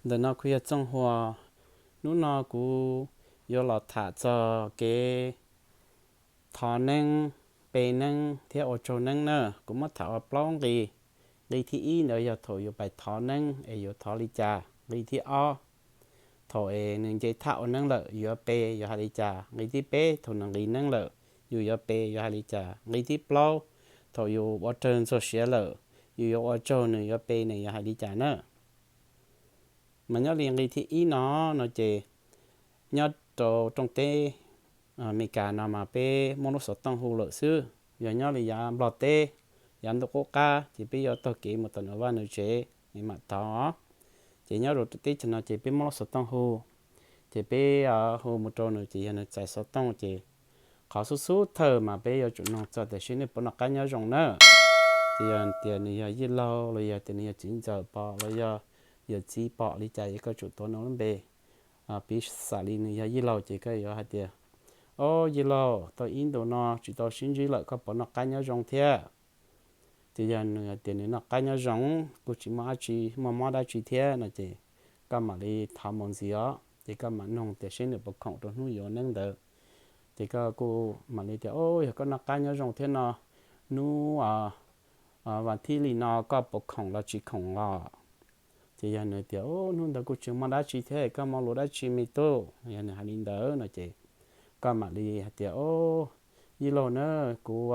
Ntawm no kuv yog Txooj Huas. Hnub no kuv yuav los tham txog kev thov neeb, pe neeb thiab ua tsaug neeb na. Kuv muab tham ua plaub nqi. Nqi thib ib ntawd yog thaum yus pais thov neeb es yuav thov li cas. Nqi thib ob, thaum es nws nce thaj ua neeb lawm yuav pe yuav hais li cas. Nqi thib peb, thaum nws nqis neeb lawm yus yuav pe yuav hais li cas. Nqi thib plaub, thaum yus ua raws ntxuag siav lawm yus yuav ua tsaug nws yuav pe nws yuav hais li cas na. Mas nyob li nqi thib ib no, no ces nyob rau rooj teb Amelikas no mas peb muab lub xov tooj hu lawm xwb. Yog nyob li yav Nplog teb, yav ntuj qub qab ces peb yuav taug kev mus tom nws vaj nws tsev es mam thov. Ces nyob rau teb chaws no ces peb muab lub xov tooj hu, ces peb hu mus rau nws ces yog nws txais xov tooj ces qhov xub xub thawj mas peb yuav tsum noog txog tias seb nws puas noj qab nyob zoo na. Ces yog tias nws yog yij laug los yog tias nws yog txiv ntxawm pom los yog yawm txiv pom li cas es koj tsum tuav nws lub npe. Piv xam li nws yog yij laug ces koj yuav hais tias, Au yij laug, tau ib ntus no tsis tau sib ntsib lawm, koj puas noj qab nyob zoo thiab? Ces yog nws hais tias nws noj qab nyob zoo, kuj tsis muaj dab tsi, muaj mob dab tsi thiab no ces koj mam li thov mus ntxiv os. Ces koj mam noog tias seb nws puas khoom rau hnub yuav neeb ntawd. Ces koj kuj mam li tias, Au, yog koj noj qab nyob zoo thiab no, hnub vas thib li no koj puas khoom los tsis khoom los? Ces yog nws tias, Au, hnub ntawd kuj tsis muaj dab tsi thiab, koj muaj lus dab tsi me tub? Yog nws hais li ntawd no ces koj mam li hais tias, Au, yij laug na, kuv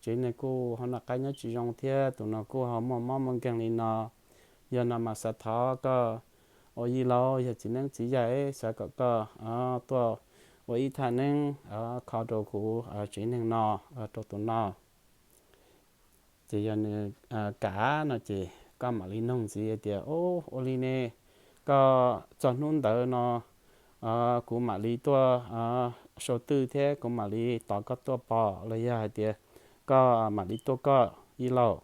tsev neeg kuj ho noj qab nyob tsis zoo thiab tus no kuj ho muaj mob muaj nkeeg li no. Yog no mas xav thov koj ua yij laug yog txiv neeb txiv yaig, xav kom koj tuaj ua ib thaj neeb kho rau kuv tsev neeg no, rau tus no. Ces yog nws kam no ces koj mam li noog ntxiv tias, Au, ua li ne, koj txog hnub ntawd no kuv mam li tuaj sau twj thiab kuv mam li tos koj tuaj pom los yog hais tias koj mam li tuaj koj yij laug.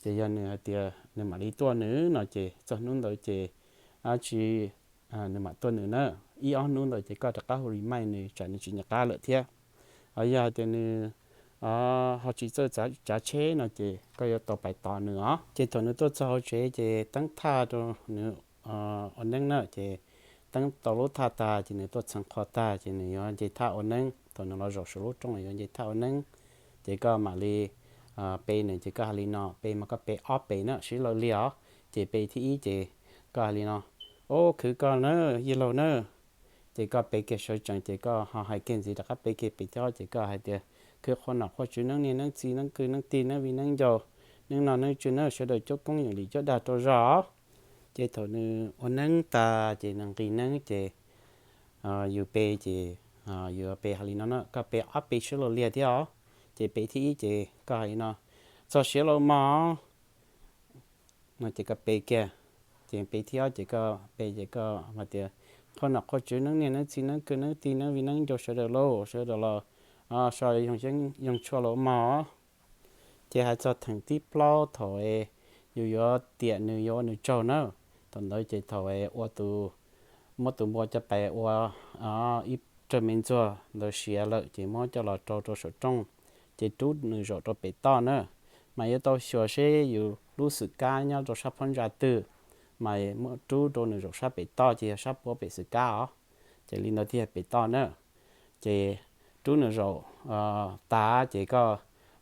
Ces yog nws hais tias nws mam li tuaj nws no ces txog hnub ntawd ces dab tsi nws mam tuaj nws na. Ib ob hnub ntawd ces koj rov qab hu remind nws tsam nws tsis nco qab lawm thiab. Yog hais tias nws ho tsis txawj tsav tsheb no ces koj yuav tau pais tos nws os. Ces thaum nws tuaj txog hauv tsev ces teeb thaj rau nws ua neeb na, ces teeb tau lub thaj tag ces nws tuaj txheev qhov tag ces nws yuav nce thaj ua neeb. Thaum nws los zaum saum lub rooj yuav nce thaj ua neeb, ces koj mam li pe nws ces koj hais li no, pe mas koj pe ob pe na, sib law liag os. Ces pe thib ib ces koj hais li no, Au, khwv koj na, yij laug na. Ces koj pe kiag sawv tsees ces koj ho hais kiag ntxiv rov qab pe kiag pe thib ob ces koj hais tias, Khwv qhua nom qhua tswv neeb niam neeb txiv neeb kwv neeb tij neeb viv neeb ncaus, neeb noj neeb tswv na, sawv daws coob koob yeem lim cuab dag rau zog. Ces thaum nws ua neeb tas ces nws nqis neeb ces yus pe ces yus pe hais li no na, koj pe ob pe sib law liag thiab os. Ces pe thib ib ces koj hais li no, Txog siav los mog no ces koj pe kiag. Ces pe thib ob ces koj pe ces koj hais tias, Qhua nom qhua tswv neeb niam neeb txiv neeb kwv neeb tij neeb viv neeb ncaus sawv daws lauj, sawv daws los so yoog tshua los mog. Ces hais txog theem thib plaub thaum yus yuav tiam nws yuav ua nws tsaug na. Thaum ntawd ces thaum ua tus, muab tus npua coj pais ua ib rawg me ntxuag ntawd siav lawm ces muab coj los rau rau saum rooj, ces rub nws zaum rau pem toj na. Mas yuav tau xyuas seb yus lub xwm kab nyob rau sab phab ntsa twg, mas muab rub rau nws zaum sab pem toj ces yog sab puab pem xwm kab os. Ces li ntawd thiaj yog pem toj na. Ces rub nws zaum tas ces koj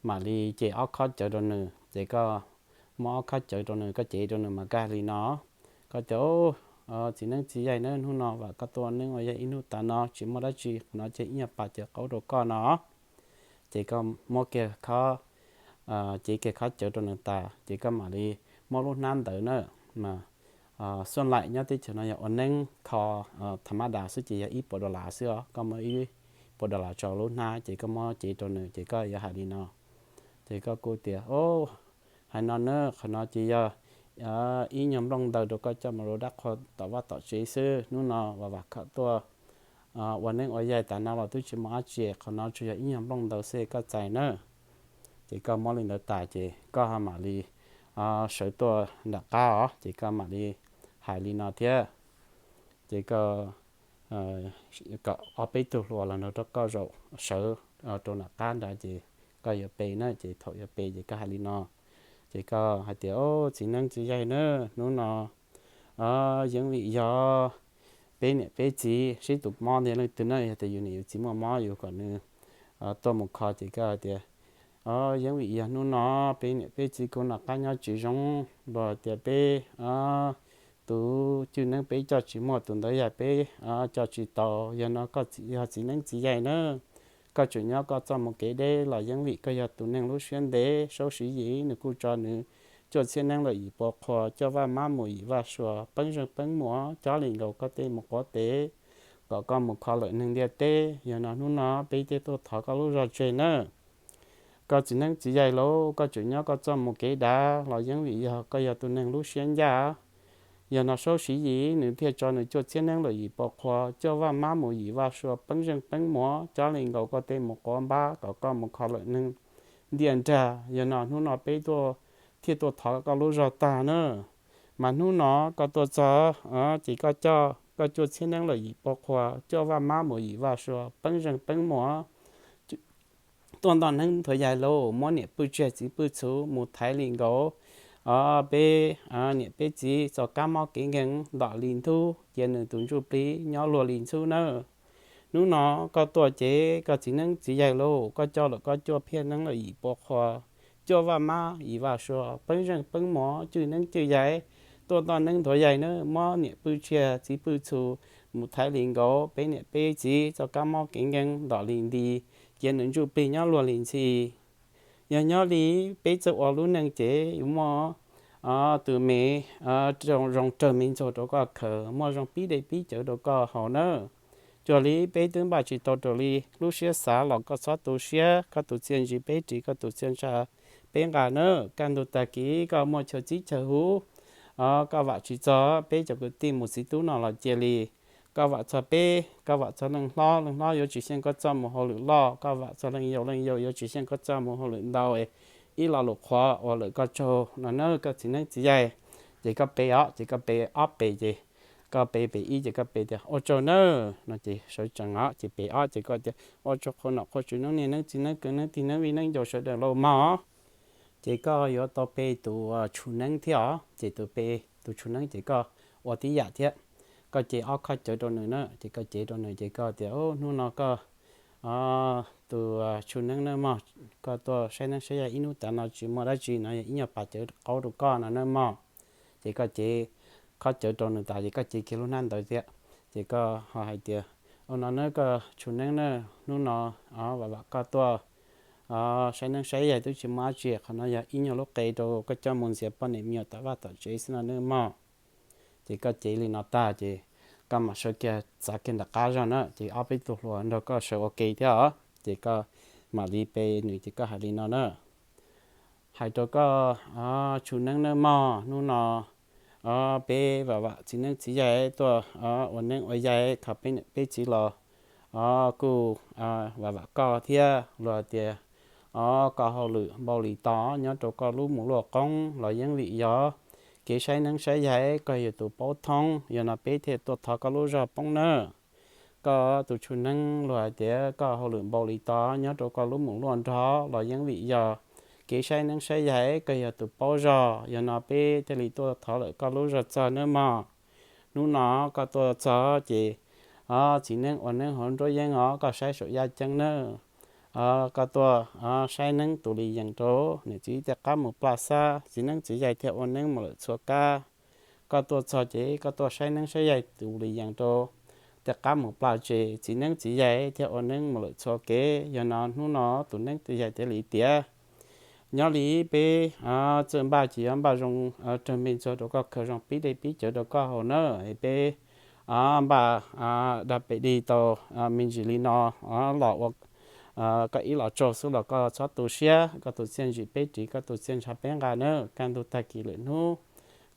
mam li cev ob khob cawv rau nws, ces koj muab ob khob cawv rau nws, koj cev rau nws mas koj hais li no, koj tias, Txiv neeb txiv yaig na, hnub no vam koj tuaj neeb ua yaig ib hnub tas no tsis muaj dab tsi, qhov no ces ib nyuag pas cawv qaub rau koj no. Ces koj muab kiag khob, cev kiag khob cawv rau nws tas ces koj mam li muab lub hnab ntawd na, mas xuaj laim nyob teb chaws no yog ua neeb kho tha mab das xwb ces yog ib puas dollar xwb os, koj muab ib puas dollar tso lub hnab ces koj muab cev rau nws ces koj yuav hais li no. Ces koj kuj tias, Au, hais no na, qhov no ces yog ib nyuag nplooj ntawd rau koj coj mus rau dab qhua tom vaj tom tsev xwb, hnub no vam vam koj tuaj ua neeb ua yaig tas no los twb tsis muaj dab tsi, qhov no tsuas yog ib nyuag nplooj ntawd xwb koj txais na. Ces koj muab li ntawd tas ces koj ho mam li sawv tuaj nram qab os, ces koj mam li hais li no thiab. Ces koj kom ob peb tug hluas los nrog rau koj zaum sawv rau nram qab nrad ces koj yuav pe na, ces thaum yuav pe ces koj hais li no. Ces koj hais tias, Au, txiv neeb txiv yaig na, hnub no yeeb vim yog peb niam peb txiv sib tus mob ntiag leej twg na, yog tias yus niam yus txiv muaj mob yus kom nws tuaj mus kho ces koj hais tias yeeb vim yog hnub no peb niam peb txiv kuv noj qab nyob tsis zoo, los tias peb tus cwj neeb peb coj tsis muaj, tus ntawd yog peb coj tsis tau, yog no koj yog txiv neeb txiv yaig na, koj tseem nyob koj txoj mus kev deb los yeeb vim koj yog tus neeg lub siab ntev, Saub Siv Yim nws kuj tso nws cuaj txhiab neeb lawm yim pua qhua, cuaj vaj mab mus yim vaj sua, peeb zeej peeb muam cob li nkaus koj tej mus quav tes, kom koj mus kho lawm neeg ntiaj teb. Yog no hnub no peb thiaj tuaj thov koj lub zog tseg na. Koj txiv neeb txiv yaig lauj, koj tseem nyob koj txoj mus kev dav los yeeb vim yog koj yog tus neeg lub siab ncaj. Yog no Saub Siv Yim nws thiaj tso nws cuaj txhiab neeb lawm yim pua qhua, cuaj vaj mab mus yim vaj sua, peeb zeej peeb muam cob li nkaus koj tej mus quav npab kom koj mus kho lawm neeg ntiaj nrag. Yog no hnub no peb tuaj thiaj tuaj thov koj lub zog tag na. Mas hnub no koj tuaj txog ces koj coj koj cuaj txhiab neeb lawm yim pua qhua, cuaj vaj mab mus yim vaj sua, peeb zeej peeb muam tuaj nto neeb nthuav yaig lauj, muab niam pwj tsiaj txiv pwj txhu mus thaiv li nkaus peb niam peb txiv txoj kab mob kev nkeeg ntom li ntub, cia nws tus ntsuj plig nyob luag li ntxhub nawb. Hnub no koj tuaj ces koj txiv neeb txiv yaig lauj, koj coj lawm koj cuaj phiaj neeb lawm yim pua qhua, cuaj vaj mab yim vaj sua, peeb zeej peeb muam cwj neeb cwj yaig, tuaj nto neeb nthuav yaig nawb, muab niam pwj tsiaj txiv pwj txhu mus thaiv li nkaus peb niam peb txiv txoj kab mob kev nkeeg ntom li nti, cia nws ntsuj plig nyob luag li ntxhi. Yog nyob li peb txawj ua lub neej ces yuav muaj tus me zoo raug me ntxuag rau koj khaws, muaj zoo pib dej pib cawv rau koj haus nawb. Cuag li peb twb npaj tsis tau raws li lub siab xav los koj txhob tu siab, koj tus txiaj ntsim peb ris, koj tus txiaj ntsha peb nqa nawb. Kaj ntug tag kis koj muaj chaw txib chaw huv, koj vam tsis txog peb cov kwv tij mus txiv tub no los cia li. Koj vam txog peb, koj vam txog leej hlob, leej hlob yuav tsis xyeej koj txoj mus hauj lwm loj, koj vam txog leej yau, leej yau yuav tsis xyeej koj txoj mus hauj lwm ntau, ib lo lus qhuav ua lawm koj tsaug no nawb koj txiv neeb txiv yaig. Ces koj pe os, ces koj pe ob pe, ces koj pe pe ib ces koj pe tias ua tsaug nawb no ces sawv tsees os, ces pe ob ces koj tias ua tsaug qhua nom qhua tswv noob niam neeb txiv neeb kwv neeb tij neeb vij neeb ncaus sawv daws lauj mog. Ces koj yuav tau pe tus tshu neeb thiab os, ces tus pe tus tshu neeb ces koj ua tib yam thiab. Koj cev ob khob cawv rau nws na, ces koj cev rau nws ces koj tias hnub no koj tus tshu neeb nawb mog, koj tuaj saib neeb saib yaig ib hnub tas no tsis muaj dab tsi no yog ib nyuag pas cawv qaub rau koj no nawb mog. Ces koj cev khob cawv rau nws tas ces koj cev kiag lub hnab ntawd thiab. Ces koj ho hais tias ua no nawb koj tshu neeb na, hnub no vam vam koj tuaj saib neeb saib yaig twb tsis muaj dab tsi, qhov no yog ib nyuag lub qe rau koj coj mus ntxias poj niam me nyuam tom vaj tom tsev xwb no nawb mog. Ces koj cev li no tag ces koj mam sawv kiag txav kiag nram qab zog na, ces ob peb tug hluas nrog koj sawv ua ke thiab os. Ces koj mam li pe nws ces koj hais li no na, hais rau koj tshu neeb nawb mog, hnub no peb vam vam txiv neeb txiv yaig tuaj ua neeb ua yaig kho peb niam peb txiv los kuj vam vam koj thiab, luag tias koj hauj lwm npaum li tod nyob rau koj lub mus luaj qoob los yeej vim yog kev saib neeb saib yaig koj yog tus paub thoob, yog no peb thiaj tuaj thov koj lub zog poob nawb. Koj tus tshu neeb, luag hais tias koj hauj lwm npaum li tod nyob rau koj lub mus luaj nrog los yeej vim yog kev saib neeb saib yaig koj yog tus paub zog, yog no peb thiaj li tuaj thov lawm koj lub zog txog nawb mog. Hnub no koj tuaj txog ces txiv neeb ua neeb hauv nruab yeeb os, koj saib saum yaj ceeb nawb. Koj tuaj saib neeb tus li yees rau, niam txiv tej qab mus pla xab, txiv neeb txiv yaig thiaj ua neeb mus lawm txhua kab. Koj tuaj txog ces koj tuaj saib neeb saib yaig tus li yees rau, tej qab mus pla tsev, txiv neeb txiv yaig thiaj ua neeb mus lawm txhua kev. Yog no hnub no tus neeb tus yaig thiaj li tiav. Nyob li peb txawj npaj ces yuav npaj zoo raug me ntxuag rau koj khaws, zoo pib dej pib cawv rau koj haus na. Peb npaj dag pem dig tau me ntsis li no los ua koj ib los tsaug xwb los koj txhob tu siab, koj tus txiaj ntsim peb ris, koj tus txiaj ntsha peb nqa na. Kaj ntug tag kis lwm hnub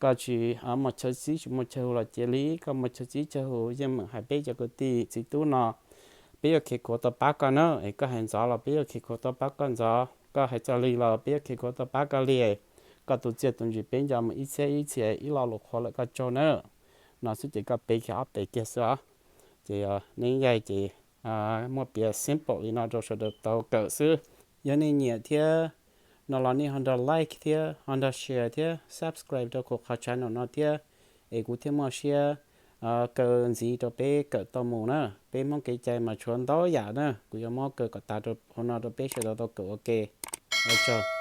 koj tsis muaj chaw txib tsis muaj chaw hu los cia li, koj muaj chaw txib chaw hu yeej meem hais peb cov kwv tij txiv tub no, peb yuav khiav khuav tau pab koj na. Es koj hais ntxov los peb yuav khiav khuav tau pab koj ntxov, koj hais txog lig los peb yuav khiav khuav tau pab koj lig. Koj tus txiaj tus ntsim peb nco mus ib txhiab ib txhia, ib lo lus qhuav lawm koj tsaug na. No xwb ces koj pe kiag ob pem kiag xwb os. Ces neeb yaig ces muaj piav simple li no rau sawv daws tau kawm xwb. Yog nej nyiam thiab no los nej ho nrog like thiab ho nrog share thiab subscribe rau kuv qhov channel no thiab. es kuv thiaj muaj siab kaw ntxiv rau peb kawm tau mus na. Peb Hmoob kev cai mas tshuav ntau yam na, kuv yuav muab kaw kom tas rau hauv no rau peb sawv daws tau kawm ua ke. Ua tsaug.